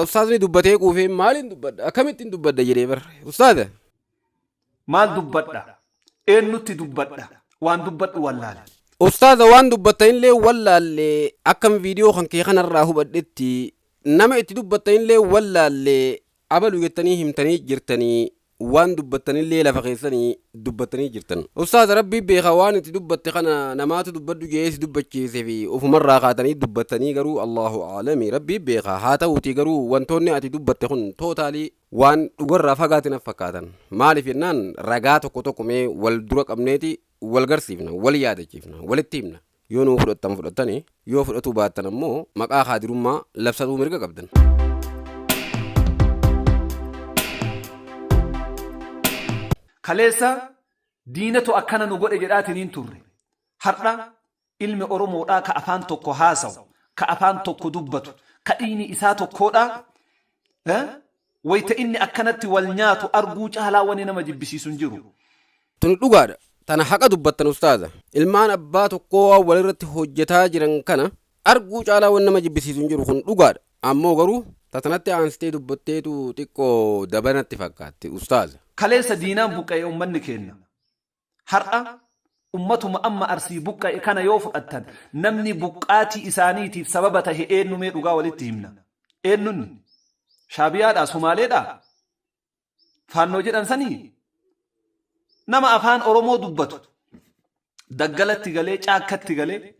Ustaazni dubbatee quufee maaliin dubbadha, akkamittiin dubbadha jedhee bar ustaaza. Maal dubbadha? Eenyutti dubbadha? Waan dubbadhu wallaale. Ustaaza, waan dubbattanillee wallaalle. Akkam viidiyoo kan kee kanarraa hubadhetti nama itti dubbattanillee wallaalle. Abalu jettanii himtanii jirtanii, waan dubbattanillee lafa keessanii dubbattanii jirtan. Ustaaza, Rabbii beeka waan itti dubbatte kana namaatu dubbadhu jedhee si dubbachiise fi ofumarraa kaatanii dubbattanii garuu Allahu aalami, Rabbii beeka. Haa ta'uutii garuu wantoonni ati dubbatte kun totally waan dhugarraa fagaate naf fakkaatan. Maaliif jennaan, ragaa tokko tokko mee wal dura qabneeti wal garsiifna, wal yaadachiifna, walitti himna. Yoo nuu fudhattan fudhattanii, yoo fudhatuu baattan ammoo maqaa kaadirummaa labsatuu mirga qabdan. Kaleessa diinatu akkana nu godhe jedhaatiniin turre. Har'a ilmi Oromoodhaa ka afaan tokko haasawu, ka afaan tokko dubbatu, ka dhiigni isaa tokkoodhaa, wayita inni akkanatti wal nyaatu arguu caalaa wani nama jibbisiisu hin jiru. Tuni dhugaadha. Tana haqa dubbattan, ustaaza. Ilmaan abbaa tokkoo waan walirratti hojjetaa jiran kana arguu caalaa waan nama jibbisiisu hin jiru, kun dhugaadha. Ammoo garuu tatanatti aansitee dubbatteetu xiqqoo dabanatti fakkaatti, ustaaza. Kaleessa diinaan buqqa'e uummanni keenya. Har'a ummatuma amma Arsii buqqa'e kana yoo fudhattan, namni buqqaatii isaaniitiif sababa tahe eenyumee dhugaa walitti himna. Eenyunni? Shaabiyaadhaa? Sumaaleedhaa? Faannoo jedhan sanii? Nama afaan Oromoo dubbatu daggalatti galee, caakkatti galee,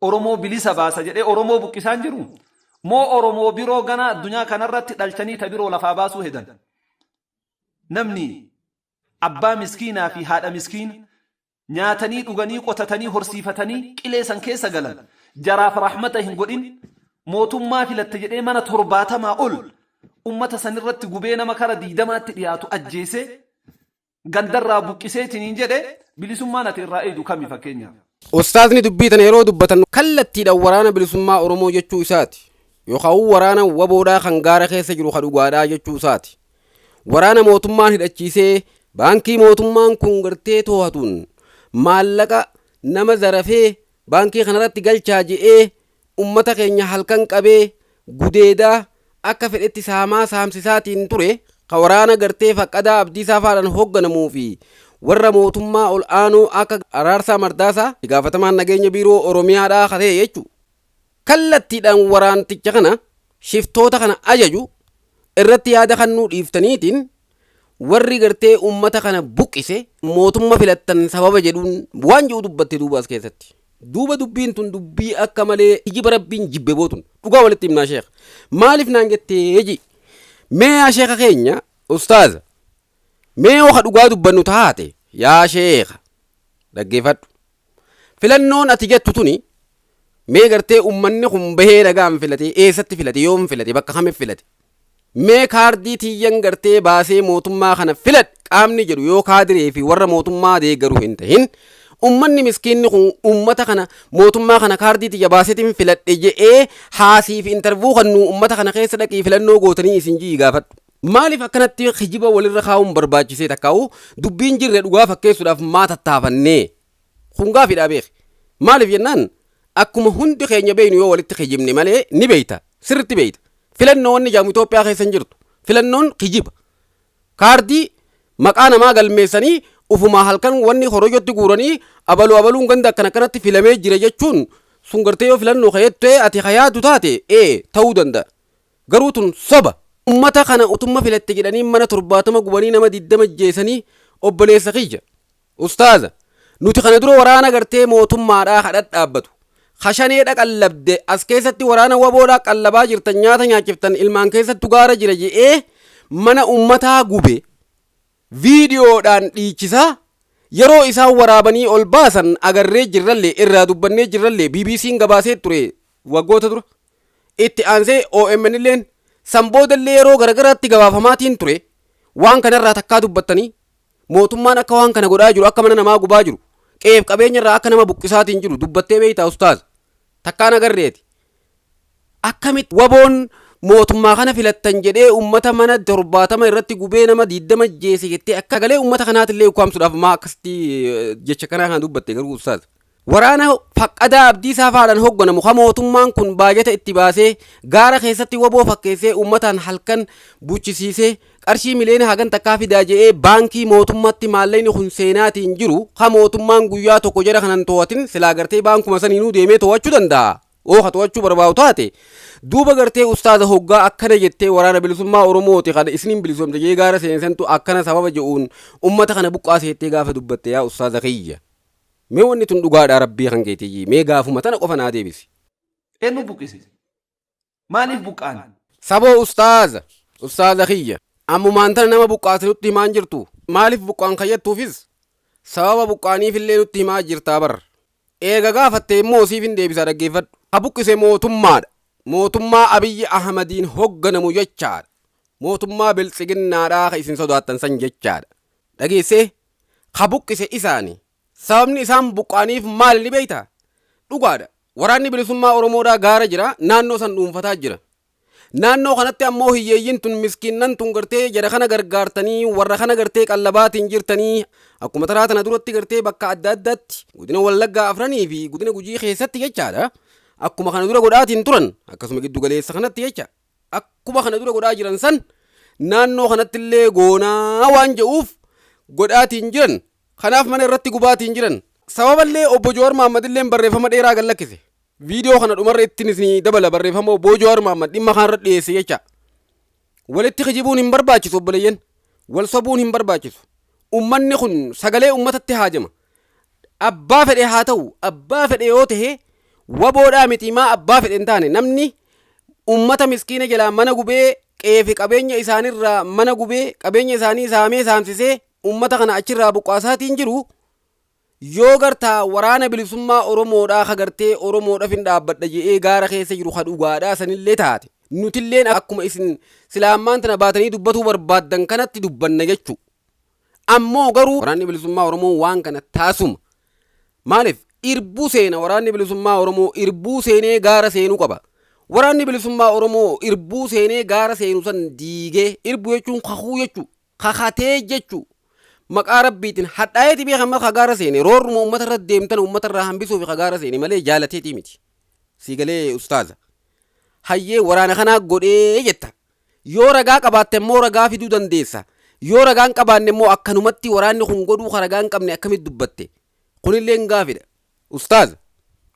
Oromoo bilisa baasa jedhee Oromoo buqqisaan jiru. Moo Oromoo biroo gana addunyaa kanarratti dhalchanii ta biroo lafaa baasuu hedan? Namni abbaa miskiinaa fi haadha miskiina nyaatanii, dhuganii, qotatanii, horsiifatanii qilee san keessa galan jaraaf rahmata hin godhin, mootummaa filatte jedhee mana 70 ol ummata sanirratti gubee, nama kara 20tti dhiyaatu ajjeesee, gandarraa buqqiseetiniin jedhe, bilisummaan ati irraa eeydu kami fakkeenyaaf? Ustaazni dubbii tana yeroo dubbatan kallattiidhaan Waraana Bilisummaa Oromoo jechuu isaati. Yookaan waraana waboodhaa kan gaara keessa jiru kan dhugaadhaa jechuu isaati. Waraana mootummaan hidhachiisee, baankii mootummaan kun gartee to'atuun maallaqa nama zarafee baankii kanarratti galchaa je'ee ummata keenya halkan qabee gudeedaa akka fedhetti saamaa saamsisaatiin ture, ka waraana gartee Faqqadaa Abdiisaa faadhaan hoogganamuu fi warra mootummaa ol aanoo akka Araarsaa Mardaasaa, gaafatamaan nageenya biiroo Oromiyaadhaa ka ta'e jechuudha. Kallattiidhaan waraanticha kana, shiftoota kana ajaju irratti yaada kannuu dhiiftaniitiin, warri gartee ummata kana buqqise mootumma filattan sababa jedhuun waan jedhu dubbatte duuba as keessatti. Duuba dubbiin tun dubbii akka malee kijiba Rabbiin jibbe bootun, dhugaa walitti himnaa, sheekh. Maaliif naan jettee ji? Mee yaa sheeka keenya, ustaaza, mee yoo ka dhugaa dubbannu taate, yaa sheeka, dhaggeeffadhu. Filannoon ati jettu tuni mee gartee ummanni kun bahee nagaan filate, eessatti filate, yoom filate, bakka kamitti filate? Mee kaardii tiyyan gartee baasee mootummaa kana filadhe qaamni jedhu yoo kaadiree fi warra mootummaa deeggaru hin tahin, ummanni miskiinni kun ummata kana, mootummaa kana kaardii tiyya baaseetiin filadhe je'ee haasii fi interview kan nu ummata kana keessa dhaqii filannoo gootanii isin ji'i gaafadhu. Maaliif akkanatti kijiba walirra kaa'uun barbaachisee, takkaa'u dubbiin jirre dhugaa fakkeessuudhaaf maa tattaafannee? Kun gaafiidhaa beeki. Maaliif jennaan, akkuma hundi keenya beeknu yoo walitti kijibne malee ni beeyta. Sirritti beeyta. Filannoo wanni jedhamu Itoophiyaa keessa hin jirtu. Filannoon kijiba. Kaardii maqaa namaa galmeessanii ufumaa halkan wanni korojotti guuranii abaluu abaluun ganda akkana akkanatti filamee jira jechuun sun gartee yoo filannoo kayettee ati kayaadu taate ee ta'uu danda'a. Garuu tun soba. Ummata kana utumma filatte jedhanii mana 70 gubanii nama 20 jeesanii, obboleessa kiyya. Ustaaza, nuti kana dura waraana gartee mootummaadhaa kadhat dhaabbatu. Kashaneedha qallabde, as keessatti waraana waboodhaa qallabaa jirtan, nyaata nyaachiftan, ilmaan keessattu gaara jira je'ee mana ummataa gube viidiyoodhaan dhiichisaa yeroo isaan waraabanii ol baasan agarree jirrallee, irraa dubbannee jirrallee, BBC'n gabaasee ture waggoota dura. Itti aansee OMN illeen san boodallee yeroo garagaraatti gabaafamaatiin ture. Waan kanarraa takkaa dubbattanii, mootummaan akka waan kana godhaa jiru, akka mana namaa gubaa jiru, qe'eef qabeenya irraa akka nama buqqisaatiin jiru dubbattee beektaa, ustaaz? Takkaan agarreeti. Akkamitti waboon mootummaa kana filattan jedhee ummata mana 70 irratti gubee nama 20 jeese jettee akka galee ummata kanaatillee ukkaamsuudhaaf maa akkasitti jecha kanaa kana dubbatte garuu, ustaaz? Waraana Faqqadaa Abdiisaa faadhaan hogganamu ka mootummaan kun baajata itti baasee gaara keessatti waboo fakkeessee uummataan halkan buchisiisee qarshii miliyoona hagan takkaa fidaa je'ee baankii mootummaatti maallaqni kun seenaatiin jiru ka mootummaan guyyaa tokko jara kanan to'atin silaa gartee baankuma saniinuu deemee to'achuu danda'a. Oo ka to'achuu barbaadu taate duuba gartee ustaaza hoggaa akkana jettee waraana bilisummaa Oromooti kana isiniin bilisoomte jee gaara seensantu akkana sababa je'uun ummata kana buqqaase jettee gaafa dubbatte yaa ustaaza kiyya. Mee wanni tun dhugaadhaa rabbii kan keetii mee gaafuma tana qofa naa deebisi. Eenyu buqqise? Maaliif buqqaan? Saboo ustaaza ustaaza kiyya ammumaan tana nama buqqaase nutti himaan jirtu maaliif buqqaan kayyattuufis sababa buqqaaniifillee nutti himaa jirtaa bar. Eega gaafatte immoo siif hin deebisaa dhaggeeffadhu. Ha buqqise mootummaadha. Mootummaa Abiyyi Ahmadiin hogganamu jechaadha. Mootummaa biltsiginnaadhaa ka isin sodaattan san jechaadha. Dhageessee ha buqqise isaani. Sababni isaan buqqaaniif maali ni beektaa? Dhugaadha. Waraanni bilisummaa Oromoodhaa gaara jira. Naannoo san dhuunfataa jira. Naannoo kanatti ammoo hiyyeeyyiin tun miskiinnan tun gartee jara kana gargaartanii warra kana gartee qallabaatiin jirtanii akkuma taraa tana duratti gartee bakka adda addaatti godina Wallaggaa afranii fi godina Gujii keessatti jechaadha. Akkuma kana dura godhaatiin turan akkasuma giddu galeessa kanatti jecha akkuma kana dura godhaa jiran san naannoo kanatti illee goonaa waan je'uuf godhaatiin jiran kanaaf mana irratti gubaatiin jiran sababallee obbo Jawaar Mahaammad illee barreeffama dheeraa gad lakkise. Viidiyoo kana dhumarra ittiin isinii dabala barreeffama obbo Jawaar Mahaammad dhimma kanarra dhiyeesse jecha. Walitti kijibuun hin barbaachisu obboleeyyan. Wal sobuun hin barbaachisu. Ummanni kun sagalee ummatatti haajama. Abbaa fedhe haa ta'u abbaa fedhe yoo ta'e waboodhaa miti maa abbaa fedhe hin taane namni ummata miskiina jalaa mana gubee qeefi qabeenya isaanirraa mana gubee qabeenya isaanii saamee saamsisee ummata kana achirraa buqqaasaatiin jiru yoo gartaa waraana bilisummaa Oromoodhaa ka gartee Oromoodhaaf hin dhaabbadha je'ee gaara keessa jiru ka dhugaadhaa sanillee taate nutilleen akkuma isin silaammaan tana baatanii dubbatuu barbaaddan kanatti dubbanna jechu. Ammoo garuu waraanni bilisummaa Oromoo waan kana taasuma. Maaliif irbuu seena waraanni bilisummaa Oromoo irbuu seenee gaara seenuu qaba. Waraanni bilisummaa Oromoo irbuu seenee gaara seenu san diigee irbuu jechuun kakuu jechuu kakatee jechuu maqaa rabbiitiin hadhaa'eeti beekan ka gaara seene roorruma uummata irra deemtan uummata irraa hambisuuf ka gaara seene malee jaalateetii miti. Siigalee ustaaza. Hayyee waraana kanaa godhee jetta. Yoo ragaa qabaatte immoo ragaa fiduu dandeessa. Yoo ragaa hin qabaanne immoo akkanumatti waraanni kun godhuu ka ragaa hin qabne akkamitti dubbatte. Kunillee hin gaafidha. Ustaaza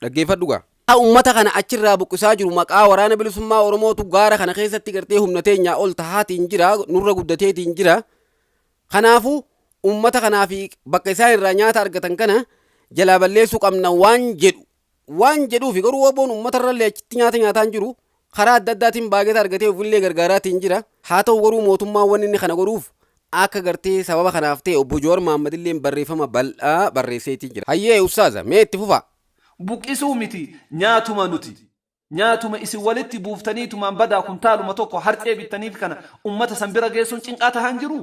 dhaggeeffadhu gaa. Uummata kana achirraa buqqisaa jiru maqaa waraana bilisummaa Oromootu gaara kana keessatti gartee humna teenyaa ol tahaatiin jira nurra guddateetiin jira. Kanaafuu uummata kanaa fi bakka isaan irraa nyaata argatan kana jalaa balleessuu qabna waan jedhu waan jedhuufi garuu waboon uummata irrallee achitti nyaata nyaataan jiru karaa adda addaatiin baageta argatee ofillee gargaaraatiin jira. Haa ta'u garuu mootummaan wanni inni kana godhuuf akka gartee sababa kanaaf ta'e obbo Jawaar Mahaammad illee barreeffama bal'aa barreesseetii jira. Hayyee ustaaza mee itti fufaa. Buqqisuu miti nyaatuma nuti. Nyaatuma isin walitti buuftaniitumaan badaa kuntaaluma tokko harcee bittaniif kana ummata san bira geessuun cinqaa tahaan jiru.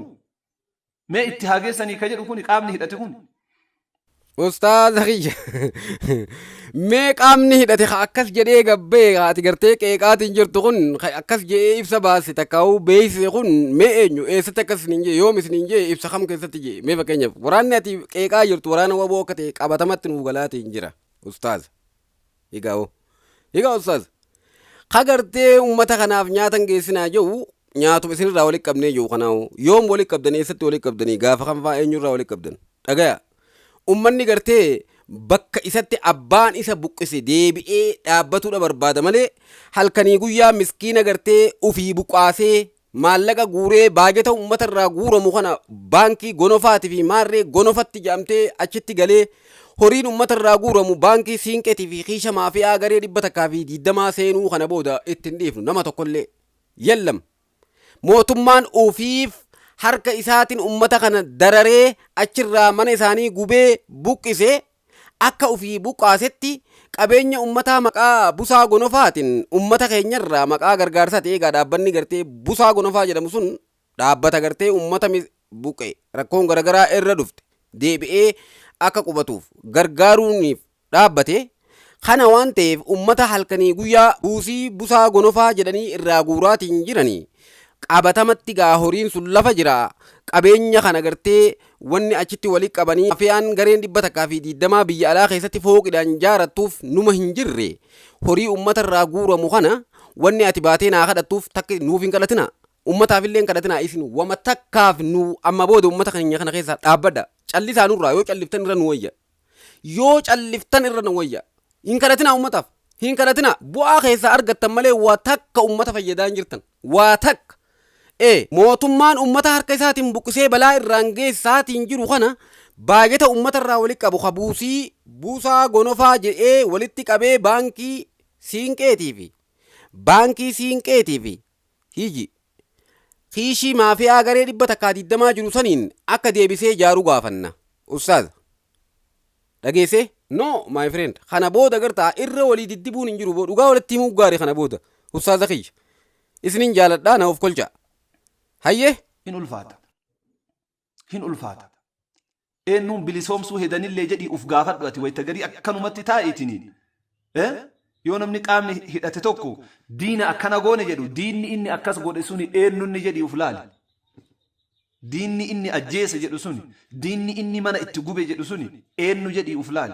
Mee itti haa geessanii ka jedhu kuni qaamni hidhate kun. Ustaaza kiyya mee qaamni hidhate ka akkas jedhee gabbee ka ati gartee qeeqaatiin jirtu kun ka akkas jedhee ibsa baase takkaa'uu beeksise kun mee eenyu eessatti akkas isiniin jee yoom isiniin jee ibsa kam keessatti jee mee fakkeenyaaf waraanni ati qeeqaa jirtu waraana waboo akka ta'e qabatamatti nuuf galaatiin jira ustaaza. Egaa hoo egaa ustaaza ka gartee uummata kanaaf nyaatan geessinaa jiru nyaatuma isinirraa walitti qabnee jiru kanaahu yoom walitti qabdanii eessatti walitti qabdanii gaafa kam fa'aa eenyurraa walitti qabdan dhagaya. Ummanni gartee bakka isatti abbaan isa buqqise deebi'ee dhaabbatuudha barbaada malee halkanii guyyaa miskiina gartee ufii buqqaasee maallaqa guuree baajata uummata irraa guuramu kana baankii gonofaatii fi maarree gonofatti jedhamtee achitti galee horiin uummata irraa guuramu baankii siinqeetii fi kiisha maafiyaa garee 120 seenuu kana booda ittiin dhiifnu nama tokkollee yallam. Mootummaan ufiif harka isaatiin uummata kana dararee achirraa mana isaanii gubee buqqise akka ufii buqqaasetti qabeenya uummataa maqaa busaa gonofaatiin uummata keenyarraa maqaa gargaarsaa ta'ee egaa dhaabbanni gartee busaa gonofaa jedhamu sun dhaabbata gartee uummata buqqe rakkoon garaagaraa irra dhufte deebi'ee akka qubatuuf gargaaruuniif dhaabbate. Kana waan ta'eef uummata halkanii guyyaa buusii busaa gonofaa jedhanii irraa guuraatiin jiranii. Qabatamatti gaa horiin sun lafa jira. Qabeenya kana gartee wanni achitti walitti qabanii fe'an gareen 120 biyya alaa keessatti fooqidhaan jaarattuuf numa hin jirre. Horii uummata irraa guuramu kana wanni ati baatee naa kadhattuuf takka nuuf hin kadhatina. Uummataaf illee hin kadhatina. Isin wama takkaaf nu amma booda uummata keenya kana keessaa dhaabbadha. Callisaa nurraa, yoo calliftan irra nu wayya. Yoo calliftan irra nu wayya. Hin kadhatina uummataaf. Hin kadhatina. Bu'aa keessaa argattan malee waa takka uummata fayyadaa hin jirtan. Waa takka. Mootummaan uummata harka isaatiin buqqisee balaa irraan geessaatiin jiru kana baajata uummata irraa walitti qabu kabuusii buusaa gonofaa jedhee walitti qabee baankii siinqeetii fi hiji kiishii maafiyaa garee 120 jiru saniin akka deebisee ijaaruu gaafanna. Ustaaz, dhageessee? No, my friend, kana booda gartaa irra walii diddibuun hin jiru. Dhugaa walitti himuu gaarii kana booda. Ustaaza kiyya, isinin jaaladhaa, na of kolcha, hayyee. Hin ulfaata. Hin ulfaata. Eenyuun bilisoomsuu hedanillee jedhii uf gaafadhu ati wayita garii akkanumatti taa'itiniin. Yoo namni qaamni hidhate tokko diina akkana goone jedhu, diinni inni akkas godhe suni eenyunni jedhii uf laali. Diinni inni ajjeese jedhu suni, diinni inni mana itti gube jedhu suni eenyu jedhii uf laali.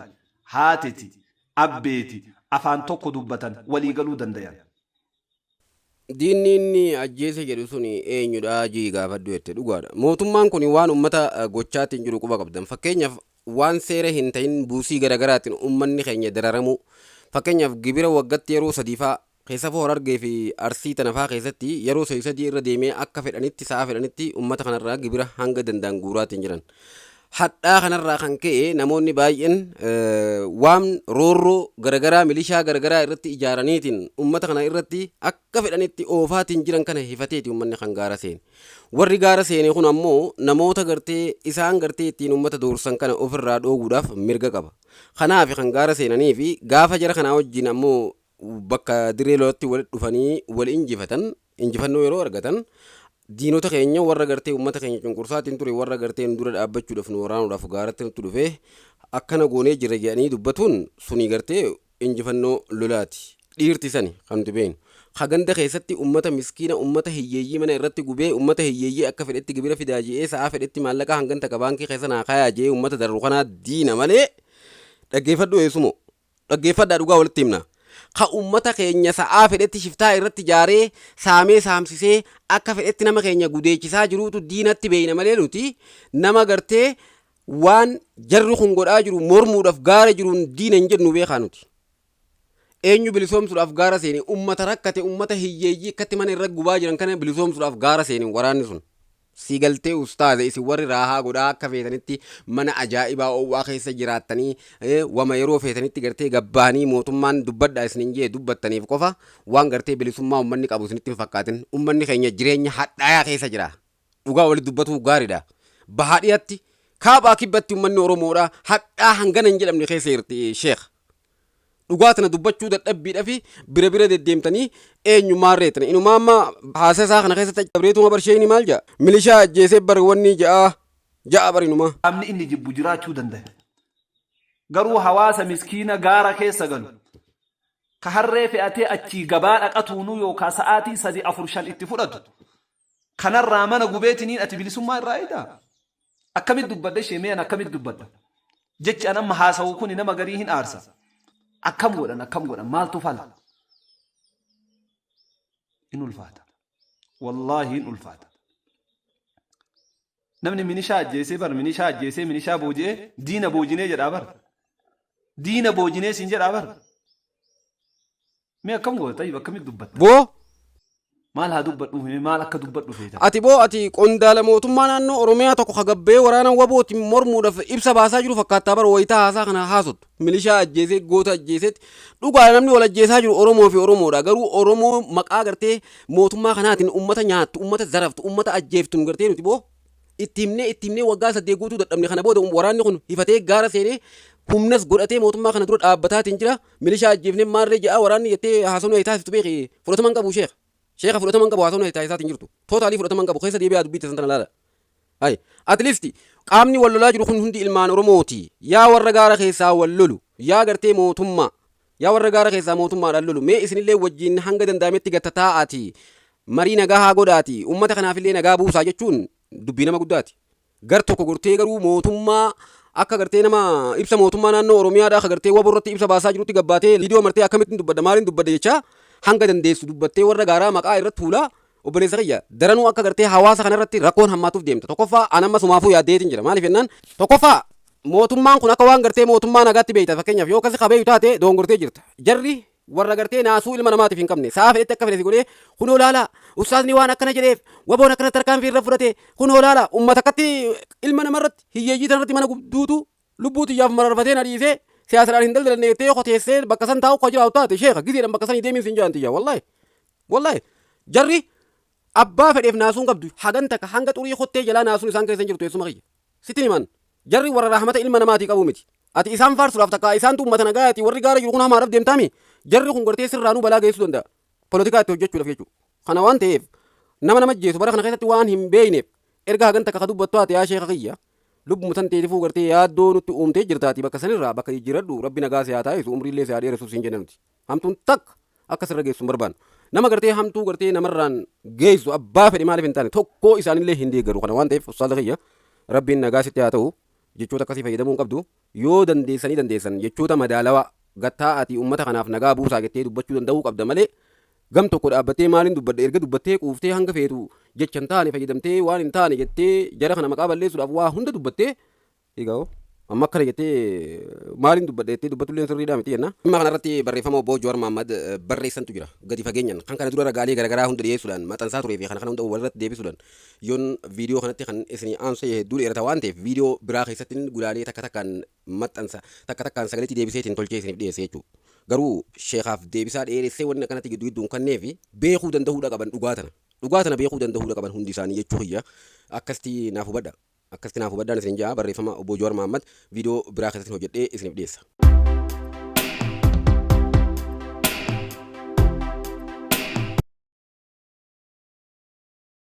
Haateti, abbeeti, afaan tokko dubbatan, walii galuu dandayan. Diinni inni ajjeese jedhu sun eenyudha jii gaafadhu jette, dhugaadha. Mootummaan kun waan uummata gochaatiin jiru quba qabdan. Fakkeenyaaf, waan seera hin ta'in buusii garaagaraatiin uummanni keenya dararamuu. Fakkeenyaaf, gibira waggatti yeroo sadiifaa keessa Harargee fi Arsii tanafaa keessatti yeroo sadii sadii irra deemee akka fedhanitti, sa'a fedhanitti uummata kanarraa gibira hanga danda'an guuraatiin jiran. Hadhaa kanarraa kan ka'e namoonni baay'een waan roorroo garagaraa milishaa garagaraa irratti ijaaraniitiin uummata kana irratti akka fedhanitti oofaatiin jiran kana hifateeti uummanni kan gaara seene. Warri gaara seene kun ammoo namoota gartee isaan gartee ittiin uummata doorsan kana ofirraa dhoowwuudhaaf mirga qaba. Kanaaf kan gaara seenanii fi gaafa jara kanaa wajjin ammoo bakka dirree lolatti walitti dhufanii wal injifatan, injifannoo yeroo argatan, diinota keenya warra gartee uummata keenya cunqursaatiin ture, warra gartee nu dura dhaabbachuudhaaf, nu waraanuudhaaf gaaratti nutti dhufe akkana goonee jira jedhanii dubbatuun suni gartee injifannoo lolaati. Dhiirti sani kan nuti beeknu. Haganda keessatti uummata miskiina, uummata hiyyeeyyii mana irratti gubee, uummata hiyyeeyyii akka fedhetti gibira fidaa je'ee, sa'aa fedhetti maallaqa hangan takka baankii keessa naa kaayaa je'ee uummata darru kanaa diina malee, dhaggeeffadhu eessumoo, dhaggeeffadhaa, dhugaa walitti himna. Ka uummata keenya sa'aa fedhetti shiftaa irratti ijaaree saamee saamsisee akka fedhetti nama keenya gudeechisaa jiruutu diinatti beeyna malee, nuti nama gartee waan jarri kun godhaa jiru mormuudhaaf gaara jiruun diina hin jennu, beekaa nuti. Eenyu bilisoomsuudhaaf gaara seene? Ummata rakkate, ummata hiyyeeyyii akkatti mana irra gubaa jiran kana bilisoomsuudhaaf gaara seene waraanni sun. Si galtee ustaaze? Isin warri raahaa godhaa akka feetanitti mana ajaa'ibaa oowwaa keessa jiraattanii, wama yeroo feetanitti gartee gabbaanii mootummaan dubbadhaa isinin jee dubbattaniif qofa waan gartee bilisummaa ummanni qabu isinitti hin fakkaatin. Ummanni keenya jireenya hadhaayaa keessa jira. Dhugaa walitti dubbatuu gaariidha. Bahaa dhiyatti, kaabaa kibbatti ummanni Oromoodha hadhaa hangana hin jedhamne keessa jirti, sheekh. Dhugaa tana dubbachuu dadhabbiidha fi bira bira deddeemtanii eenyummaan reetan. Inumaa amma haasa isaa kana keessatti dabreetuma barsheeni maal jedha? Milishaa ajjeesee bar wanni ja'a ja'a bar inumaa. Qaamni inni jibbu jiraachuu danda'a. Garuu hawaasa miskiina gaara keessa galu, ka harree fe'atee achii gabaa dhaqatuunuu yookaan sa'aatii 3, 4, 5 itti fudhatu, kanarraa mana gubeetiniin ati bilisummaa irraa eegaa? Akkamitti dubbadha ishee? Mee akkamitti dubbadha? Jechi an amma haasa'u kuni nama garii hin aarsa. Akkam godhan? Akkam godhan? Maaltu fala? In ulfaata. Wallaahi hin ulfaata. Namni minishaa ajjeesee bar, minishaa ajjeesee, minishaa booji'ee, diina boojinee jedhaa bar. Diina boojinee siin jedhaa bar. Mee akkam goota? Tayyib, akkamitti dubbatta? Boo. Maal haa dubbadhu? Maal akka dubbadhu feeta? Ati boo, ati qondaala mootummaa naannoo Oromiyaa tokko kagabbee waraana wabootiin mormuudhaaf ibsa baasaa jiru fakkaattaa bara wayitaa haasaa kana haasottu. Milishaa ajjeesee, goota ajjeesetti, dhugaa namni wal ajjeesaa jiru Oromoo fi Oromoodha. Garuu Oromoo maqaa gartee mootummaa kanaatiin ummata nyaattu, ummata zaraftu, ummata ajjeeftuun gartee nuti boo itti himnee itti himnee waggaa 8 guutuu dadhabne. Kana booda waraanni kun hifatee gaara seenee humnas godhatee mootummaa kana dura dhaabbataatiin jira. Milishaa ajjeefnee maarree ja'a waraanni jettee haasawni taasiftu beeki fudhataman qabu, sheekh. Sheeka, fudhataman qabu haasawni taasisaatiin jirtu. Totally fudhataman qabu. Keessa deebi'aa dubbii san tana laala. Hay, at least qaamni wal lolaa jiru kun hundi ilmaan Oromooti. Yaa warra gaara keessaa wal lolu, yaa gartee mootummaa, yaa warra gaara keessaa mootummaadhaan lolu, mee isinillee wajjin hanga danda'ametti gatta taa'aati. Marii nagaa haa godhaati, ummata kanaafillee nagaa buusaa jechuun dubbii nama guddaati. Gar tokko gortee garuu mootummaa akka gartee nama ibsa mootummaa naannoo Oromiyaadhaa akka gartee waboo irratti ibsa baasaa jirutti gabbaatee viidiyoo martee akkamittiin dubbadda, maaliin dubbadda jechaa hanga dandeessu dubbattee warra gaaraa maqaa irratti tuulaa, obboleessa kiyya, daranuu akka gartee hawaasa kanarratti rakkoon hammaatuuf deemta. Tokkoffaa, an amma sumaafuu yaaddeetiin jira. Maaliif jennaan, tokkoffaa mootummaan kun akka waan gartee mootummaa nagaatti beeyta. Fakkeenyaaf yoo akkasi kabeeyu taate doongortee jirta. Jarri warra gartee naasuu ilma namaatiif hin qabne, sa'a fedhetti akka fedhe si godhee, kunoo laala, ustaazni waan akkana jedheef waboon akkana tarkaanfii irra fudhate, kunoo laala, ummata akkatti ilma namarratti, hiyyeeyyii tanarratti mana gubduutu lubbuu xiyyaaf mararfatee na dhiisee siyaasadhaan hin daldalanne jettee qoteessee bakka san taa'u ka jiraatu taate, sheeka gizeedhaan bakka sanii deemiin sin jedhan tiyya. Wallaahi wallaahi, jarri abbaa fedheef naasuun qabdu hagan takka hanga xurii kottee jalaa naasuun isaan keessa hin jirtu. Eessuma kiyya, sitti himan, jarri warra rahmata ilma namaatii qabu miti. Ati isaan faarsuudhaaf takka isaantu ummata nagayaati, warri gaara jiru kun hamaadhaaf deemtaami, jarri kun gartee sirraanuu balaa geessuu danda'a polotikaa itti hojjechuudhaaf jechuudha. Kana waan ta'eef nama nama jeesu bara kana keessatti waan hin beekneef erga hagan takka ka dubbattu haate, yaa sheeka kiyya, lubbuma tan teetifuu gartee yaaddoo nutti uumtee jirtaati, bakka sanirraa bakka jijjiiradhu. Rabbi nagaa si haa taa'isu, umriillee si haa dheeressuuf siin jenna. Nuti hamtuun takka akka sirra geessu hin barbaannu. Nama gartee hamtuu gartee namarraan geessu abbaa fedhe maaliif hin taane tokkoo isaanillee hin deeggaru. Kana waan ta'eef, ustaaza kiyya, Rabbiin nagaa sitti haa ta'u. Jechoota akkasii fayyadamuu hin qabdu. Yoo dandeessanii dandeessan jechoota madaalawaa gattaa'atii uummata kanaaf nagaa buusaa jettee dubbachuu danda'uu qabda malee, gam tokko dhaabbattee maaliin dubbadha erga dubbattee quuftee hanga feetu jecha hin taane fayyadamtee, waan hin taane jettee jara kana maqaa balleessuudhaaf waa hunda dubbattee, egaa amma akkana jettee maaliin dubbadha jettee dubbatullee sirriidhaa miti jenna. Dhimma kanarratti barreeffama obbo Jawaar Mohammad barreessantu jira. Gadi fageenyaan kan kana dura ragaalee garaagaraa hunda dhiyeessuudhaan maxxansaa turee fi kana kana hunda walirratti deebisuudhaan yoon viidiyoo kanatti kan isinii aansee hedduu dheerata waan ta'eef, viidiyoo biraa keessatti gulaalee takka takkaan maxxansa, takka takkaan sagaleetti deebiseetiin tolchee isiniif dhiyeesse jechuudha. Garuu sheekaaf deebisaa dheeressee wanni akkanatti gidduu gidduun kannee fi beekuu danda'uudha qaban dhugaa tana. Dhugaa tana beekuu danda'uudha qaban hundi isaanii jechuu kiyya, akkasitti naaf hubadha. Akkasitti naaf hubadhaan isin ja'a. Barreeffama obbo Jawaar Mohammad viidiyoo biraa keessatti hojjedhee isiniif dhiyeessa.